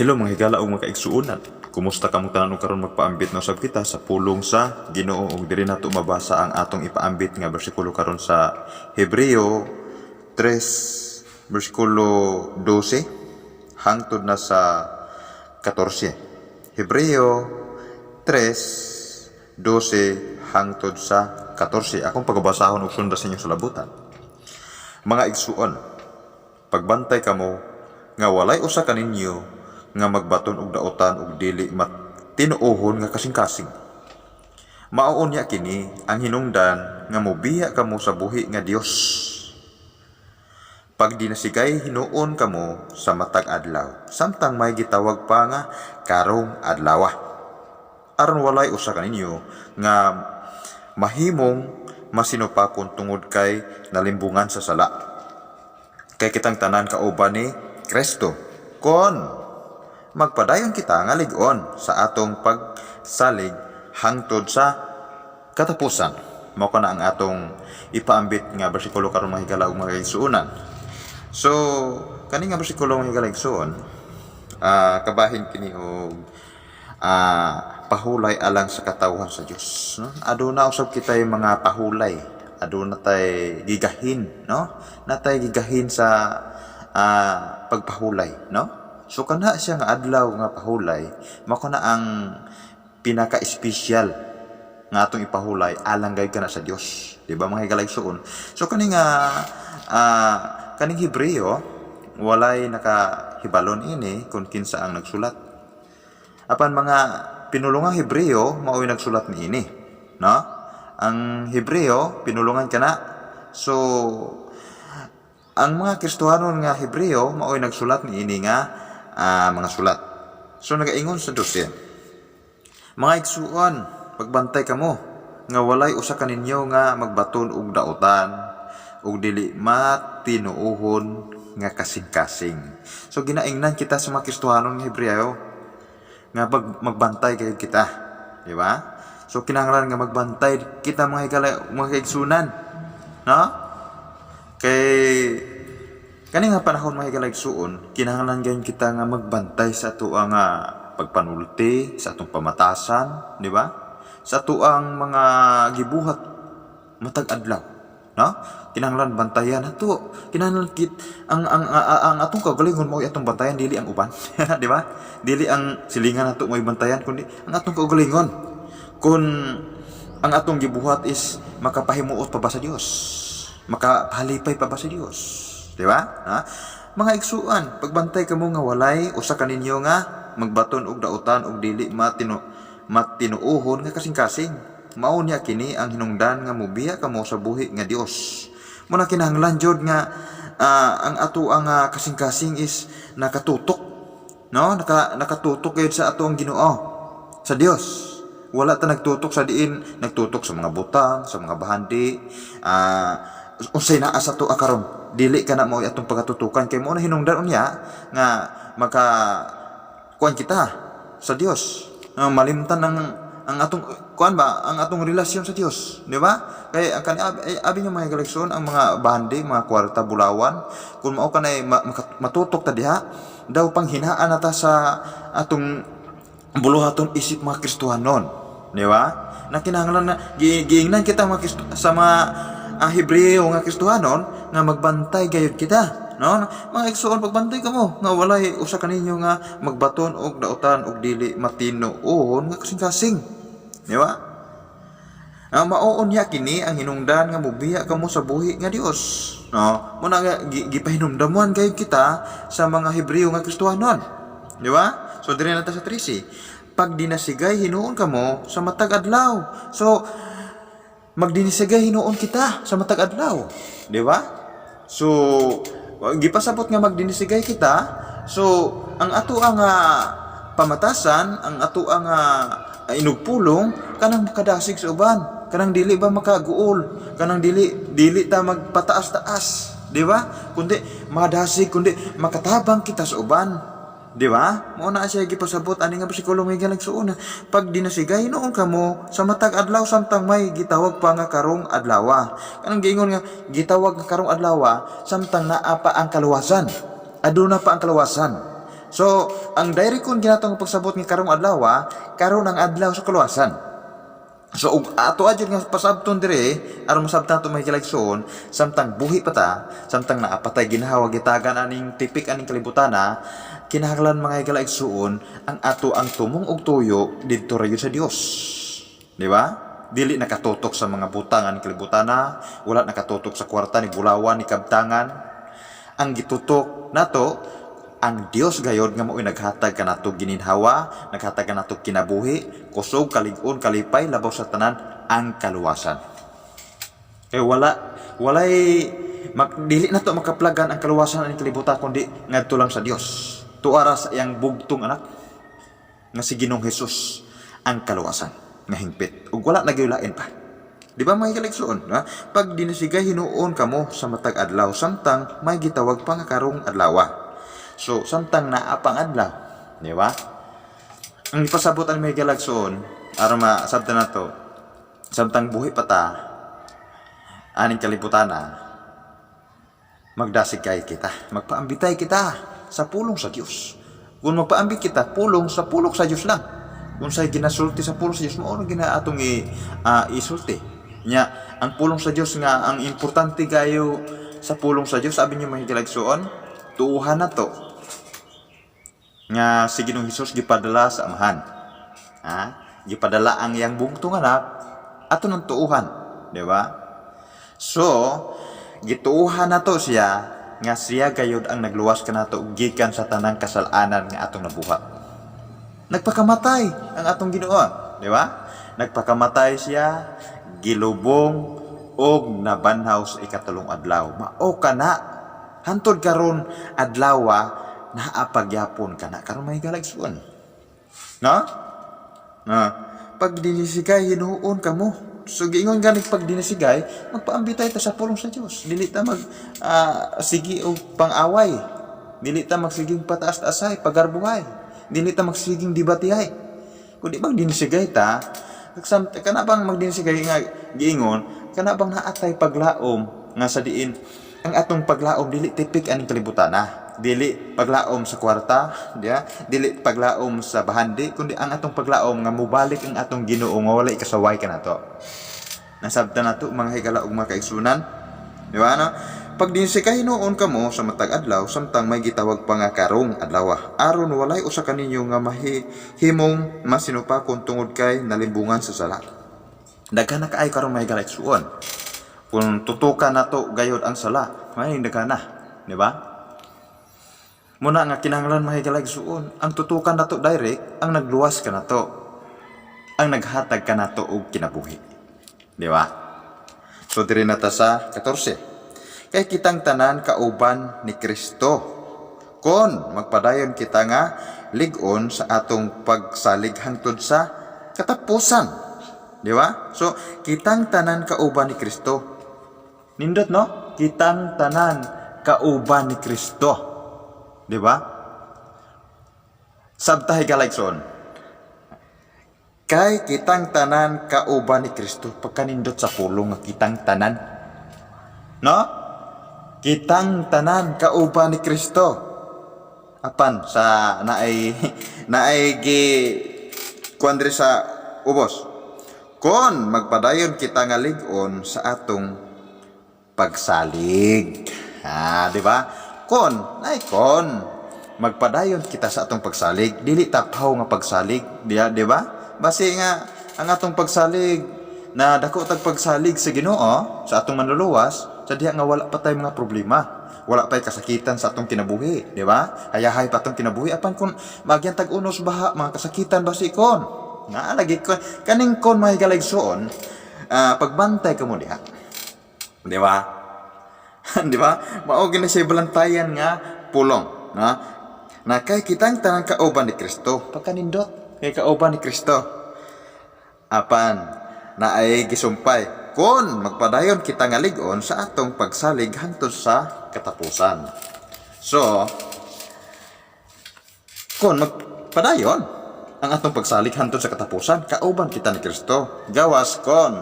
Hello, mga higala ug mga kaigsuonan. Kumusta kamong tanan ug karon magpaambit na usab kita sa pulong sa Ginoo ug diri nato mabasa ang atong ipaambit nga bersikulo karon sa Hebreo 3 bersikulo 12 hangtod na sa 14. Hebreo 3:12 hangtod sa 14. Akong pagbasahon ug sunda sa inyong salabutan. Mga igsuon, pagbantay kamo nga walay usa kaninyo nga magbaton og daotan og dili matinuohon nga kasing-kasing. Mao unya kini ang hinungdan nga mobiya kamo sa buhi nga Dios. Pag dinasigay hinuon kamo sa matag adlaw, samtang may gitawag pa nga "karong adlawa", aron walay usa kaninyo nga mahimong masinupakon tungod kay nalimbungan sa sala. Kay kitang tanan kauban ni Kristo kon magpadayon kita nga lig-on sa atong pagsalig hangtod sa katapusan. Mao kana ang atong ipaambit nga bersikulo karon, mga higala ug mga kaigsuonan. So, kani nga bersikulo, mga higala, igsuon, kabahin kini og pahulay alang sa katawhan sa Dios, no? Aduna usab kitay mga pahulay. Aduna tay gigahin, no? Natay gigahin sa pagpahulay, no? So kana siya nga adlaw nga pahulay, mao kana ang pinaka-espesyal nga atong ipahulay alang gayud kana sa Dios. Di ba, mga higala, igsuon? So kani nga kaning Hebreo, walay nakahibalon ini kung kinsa ang nagsulat. Apan mga pinulungang Hebreo mao'y nagsulat niini, no? Ang Hebreo pinulungan kana. So ang mga Kristohanon nga Hebreo mao'y nagsulat niini nga mga sulat. So nagaingon sa 12. Mga igsuon, pagbantay kamo nga walay usa kaninyo nga magbaton og daotan ug dili matinuohon nga kasing-kasing. So ginaingnan kita sa mga Kristohanon nga Hebreo nga magbantay kayo kita, di ba? So kinahanglan nga magbantay kita, mga higala, mga kaigsunan, no? Kay kani nga panahon, mga higala, igsuon, kinahanglan gayon kita nga magbantay sa atoang nga pagpanulti, sa atong pamatasan, di ba? Sa atoang mga gibuhat matag adlaw, no? Kinahanglan bantayan nato. Kinahanglan kit ang atong kaugalingon mao atong bantayan, dili ang uban, di ba? Dili ang silingan nato mo'y bantayan kundi ang atong kaugalingon. Kung ang atong gibuhat is makapahimuot pa ba sa Dios? Makapahalipay pa ba sa Dios? Di ba? Ha? Mga igsuan, pagbantay kamo nga walay usa kaninyo nga magbaton og daotan og dili matinuohon nga kasing-kasing. Mao niya kini ang hinungdan nga mobiya kamo sa buhi nga Dios. Muna kinahanglan jud nga ang ato ang kasing-kasing is nakatutok, no? Nakatutok gayud sa ato ang Ginoo, sa Dios. Wala ta nagtutok sa diin, nagtutok sa mga butang, sa mga bahandi, unsay naa sa ato karon. Dili ka na mo atong pagatutukan kay mo na hinungdan unya nga maka kuan kita sa Dios. Malimtan ang atong kuan ba, ang atong relasyon sa Dios, di ba? Kay ang kani abi, abi niyo, mga higala, igsoon, ang mga bahandi, mga kwarta, bulawan, kung mao kanay matutok ta diha, daw panghinaan na ta sa atong buluhaton isip mga Kristohanon, di ba? Na kinahanglan na giingnan kita mga Kristo, sa mga Hebreo nga Kristohanon nga magbantay gayud kita, no? Mga igsuon, pagbantay kamo nga walay usa kaninyo nga magbaton og daotan og dili matinuon nga kasing-kasing. Di ba? Ang mao unya kini ang hinungdan nga mobiya kamo sa buhi nga Dios. No? Muna nga gipahinumdamuan kayo kita sa mga Hebreo nga Kristohanon. Di ba? So dire na ta sa 13. Pag dinasigay hinuon kamo sa matag adlaw. So magdinisigay hinuon kita sa matag adlaw. Di ba? So gipasabot nga magdinisigay kita. So ang ato ang pamatasan, ang ato ang inugpulong kanang makadasig sa uban, kanang dili ba makaguol, kanang dili dili ta magpataas-taas, di ba? Kundi madasig, kundi makatabang kita sa uban. Di ba? Mao na siya gipasabot ani nga bersikulo, mga higala, igsuon. Pag dinasigay noon kamo sa matag adlaw samtang may gitawag pa nga "karong adlawa". Kanang giingon nga gitawag nga "karong adlawa" samtang naa pa ang kaluwasan. Aduna pa ang kaluwasan. So, ang direct kon ginatong pagsabot nga karong adlaw, karon ang adlaw sa kaluwasan. So ug ato adyo nga pasabton dire aron masabtan ato, mga higalaigsoon, samtang buhi pa ta, samtang naapatay ginhawa gitagan aning tipik aning kalibutan, kinahanglan, mga higalaigsoon, ang ato ang tumong og tuyo didto ra gyud sa Dios. Di ba? Dili nakatutok sa mga butang aning kalibutan, wala nakatutok sa kwarta ni bulawan ni kabtangan. Ang gitutok nato ang Dios gayod nga mao'y naghatag kanato gininhawa, naghatag kanato kinabuhi, kusog, kalig-on, kalipay, labaw sa tanan ang kaluwasan. Kay wala walay dili na to makaplagan ang kaluwasan ang kalibutan kundi ngadto lang sa Dios. Tuara sa iyang bugtong anak nga si Ginoong Hesus ang kaluwasan nga hingpit. Ug wala na gyud lain pa. Di ba, mga higalaigsoon? Ha? Pag dinisigay hinuon kamo sa matag adlaw samtang may gitawag pa nga karong adlaw. So, samtang naa pang adlaw, di ba? Ang ipasabot ang mga higalaigsoon, aron masabtan nato, samtang buhi pa ta, aning kalibutana, magdasigay kita, magpaambitay kita sa pulong sa Dios. Kung magpaambit kita, pulong sa pulong sa Dios lang. Kung sa ginasulti sa pulong sa Dios, mao gina atong isulti. Nya, ang pulong sa Dios nga ang importante kayo sa pulong sa Dios, sabi niyo, mga higalaigsoon, tuuhan na to nga si Ginoong Hesus gipadala sa Amahan. Ha? Gipadala ang iyang bugtong anak ato nang tuuhan, di ba? So, gituuhan nato siya nga siya gayud ang nagluwas kanato gikan sa tanang kasalanan nga atong nabuhat. Nagpakamatay ang atong Ginoo, di ba? Nagpakamatay siya, gilubong og nabanhaw sa ikatulong adlaw. Mao kana. Hantod karon adlawa, naa pagyapon kana karon, mga higalaigsoon. No? Na pag dinisigay hinuon kamo. So giingon gani, pag dinisigay, magpaambitay ta sa pulong sa Dios. Dili ta mag sige og pang-away. Dili ta magsiging pataas-taasay, pagarbuhay. Dili ta magsiging debatihay. Kundi bang dinisigay ta, kana bang magdinisigay nga giingon, kana bang naatay paglaom nga sa diin ang atong paglaom dili tipik aning kalibutan na. Dili paglaom sa kwarta, diya, dili paglaom sa bahandi, kundi ang atong paglaom nga mubalik ang atong Ginoo nga walay kasaway kanato. Nasabtan nato, mga higala ug mga kaigsunan. Di ba, no? Pag dinisigay hinuon kamo sa matag adlaw samtang may gitawag pa nga karong adlaw, aron walay usa kaninyo nga mahimong masinupakon tungod kay nalimbungan sa sala. Daghan na kaayo karon, mga higala igsuon. Kung tutukan nato gayod ang sala, may daghan na, di ba? Muna nga kinahanglan, mga higala igsuon, ang tutukan nato direct ang nagluwas kanato. Ang naghatag kanato og kinabuhi. Di ba? So diri na ta sa 14. Kay kitang tanan kauban ni Kristo. Kon magpadayon kita nga lig-on sa atong pagsalig hangtod sa katapusan. Di ba? So kitang tanan kauban ni Kristo. Nindot, no? Kitang tanan kauban ni Kristo. Di ba? Sabta, higalaigsoon. Kay kitang tanan kauban ni Kristo. Pagkanindot sa pulong nga kitang tanan. No? Kitang tanan kauban ni Kristo. Apan sa naay naay gi kuan diri sa ubos. Kon magpadayon kita nga lig-on sa atong pagsalig. Ha, di ba? Kon, ay kon magpadayon kita sa atong pagsalig, dili taphaw nga pagsalig, di ba? Basi nga ang atong pagsalig na dako tag pagsalig sa Ginoo, sa atong manluluwas, sa diha nga wala pa tay mga problema. Wala pa'y kasakitan sa atong kinabuhi, di ba? Hayahay pa atong kinabuhi apan kung magyan tag unos baha mga kasakitan basi kon. Nga lagi kon kaning kon, mga higalaigsoon, pagbantay kamo diha. Di ba? Di ba? Mao gina siya balantayan nga pulong, na? Na kay kitang tanan kauban ni Kristo. Pagkanindot kay kauban ni Kristo. Apan naay gisumpay kon magpadayon kita nga lig-on sa atong pagsalig hangtod sa katapusan. So, kon magpadayon ang atong pagsalig hangtod sa katapusan, kauban kita ni Kristo. Gawas kon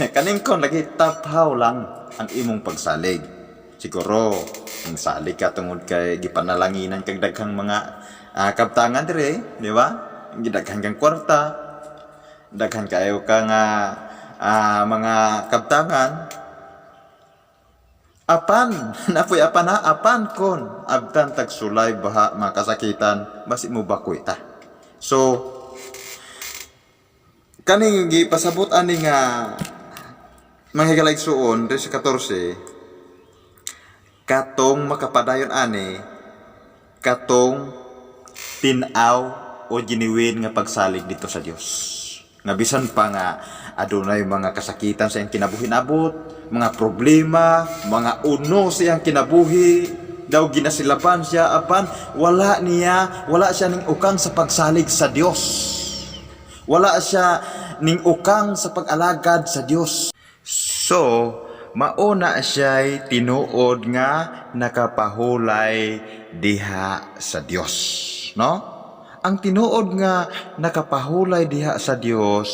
kaning kon lagi taphaw lang ang imong pagsalig. Siguro, ang salig ka tungod kay gipanalanginan kag daghang mga kabtangan dire, di ba? Gidaghan kang kwarta, daghan kayo ka nga mga kabtangan. Apan, napoy apan ha, apan kon abtan tagsulay, baha, mga kasakitan, basi mo bakoy ta. So, kaning gipasabot ani nga mga higalaigsuon diri sa 14, katong makapadayon ani, katong tin-aw o genuine nga pagsalig dito sa Dios. Nga bisan pa nga adunay mga kasakitan sa iyang kinabuhi nabot, mga problema, mga uno sa iyang kinabuhi, daw ginasilaban siya, apan wala siya ning ukang sa pagsalig sa Dios. Wala siya ning ukang sa pag-alagad sa Dios. So, mauna siya'y tinuod nga nakapahulay diha sa Dios, no? Ang tinuod nga nakapahulay diha sa Dios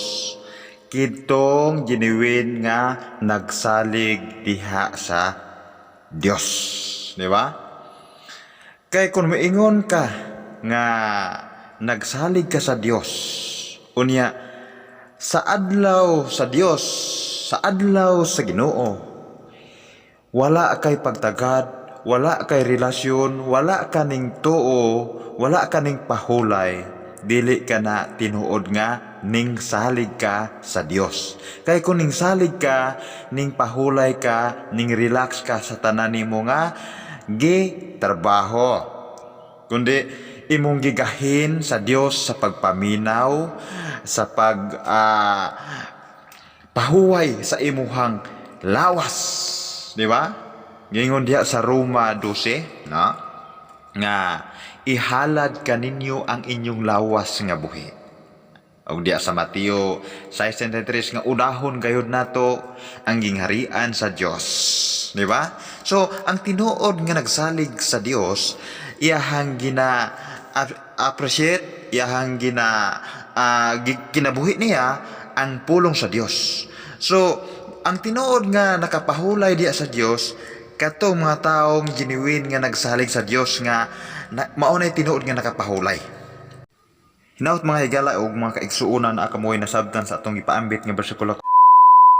kidtong genuine nga nagsalig diha sa Dios, di ba? Kay kung miingon ka nga nagsalig ka sa Dios, unya sa adlaw sa Dios, sa adlaw sa Ginoo, wala kay pagtagad, wala kay relasyon, wala ka ning tuo, wala ka ning pahulay, dili ka na tinuod nga ning salig ka sa Dios. Kay kung ning salig ka, ning pahulay ka, ning relax ka sa tanan nimo nga gi trabaho. Kundi imong gigahin sa Dios sa pagpaminaw, sa pag pahuway sa imuhang lawas, di ba? Gingon diha sa Roma 12, no? Nga ihalad kaninyo ang inyong lawas nga buhi. Og diha sa Mateo 6:33 nga unahon gayud nato ang gingharian sa Dios. Di ba? So, ang tinuod nga nagsalig sa Dios, iyahang gina appreciate, iyahang gina kinabuhi niya ang pulong sa Dios. So, ang tinuod nga nakapahulay diha sa Dios katong mga taong genuine nga nagsalig sa Dios nga na, mao nay tinuod nga nakapahulay. Hinaut, mga higala ug mga kaigsuonan, na kamoy nasabtan sa atong ipaambit nga bersikulo.